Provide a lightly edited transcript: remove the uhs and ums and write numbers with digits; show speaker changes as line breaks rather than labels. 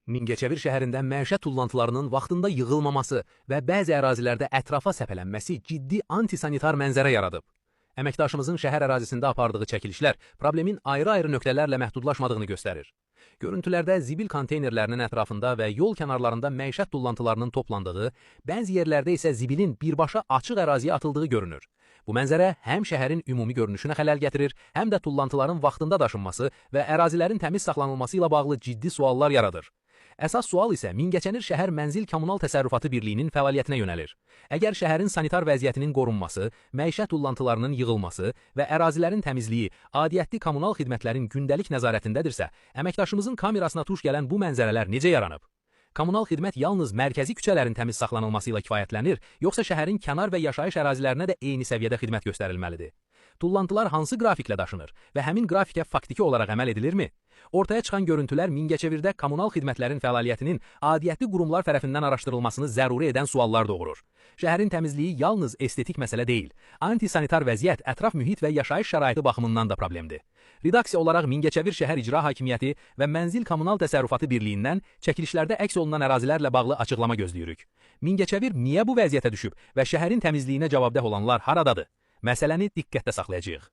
Mingəçevir şəhərində məişət tullantılarının vaxtında yığılmaması və bəzi ərazilərdə ətrafa səpələnməsi ciddi antisanitar mənzərə yaradıb. Əməkdaşımızın şəhər ərazisində apardığı çəkilişlər problemin ayrı-ayrı nöqtələrlə məhdudlaşmadığını göstərir. Görüntülərdə zibil konteynerlərinin ətrafında və yol kənarlarında məişət tullantılarının toplandığı, bəzi yerlərdə isə zibilin birbaşa açıq əraziyə atıldığı görünür. Bu mənzərə həm şəhərin ümumi görünüşünə xələl gətirir, həm də tullantıların vaxtında daşınması və ərazilərin təmiz saxlanılması ilə bağlı ciddi suallar yaradır. Əsas sual isə Mingəçevir şəhər mənzil kommunal təsərrüfatı birliyinin fəaliyyətinə yönəlir. Əgər şəhərin sanitar vəziyyətinin qorunması, məişət tullantılarının yığılması və ərazilərin təmizliyi aidiyyətli kommunal xidmətlərin gündəlik nəzarətindədirsə, əməkdaşımızın kamerasına tuş gələn bu mənzərələr necə yaranıb? Kommunal xidmət yalnız mərkəzi küçələrin təmiz saxlanılması ilə kifayətlənir, yoxsa şəhərin kənar və yaşayış ərazilərinə də eyni səviyyədə xidmət göstərilməlidir? Tullantılar hansı qrafiklə daşınır və həmin qrafikə faktiki olaraq əməl edilirmi? Ortaya çıxan görüntülər Mingəçevirdə kommunal xidmətlərin fəaliyyətinin aidiyyətli qurumlar tərəfindən araşdırılmasını zəruri edən suallar doğurur. Şəhərin təmizliyi yalnız estetik məsələ deyil, antisanitar vəziyyət ətraf mühit və yaşayış şəraiti baxımından da problemdir. Redaksiya olaraq Mingəçevir şəhər İcra Hakimiyyəti və Mənzil Kommunal Təsərrüfatı Birliyindən çəkilişlərdə əks olunan ərazilərlə bağlı açıqlama gözləyirik. Mingəçevir niyə bu vəziyyətə düşüb və şəhərin təmizliyinə cavabdeh olanlar haradadır? Məsələni diqqətdə saxlayacağıq.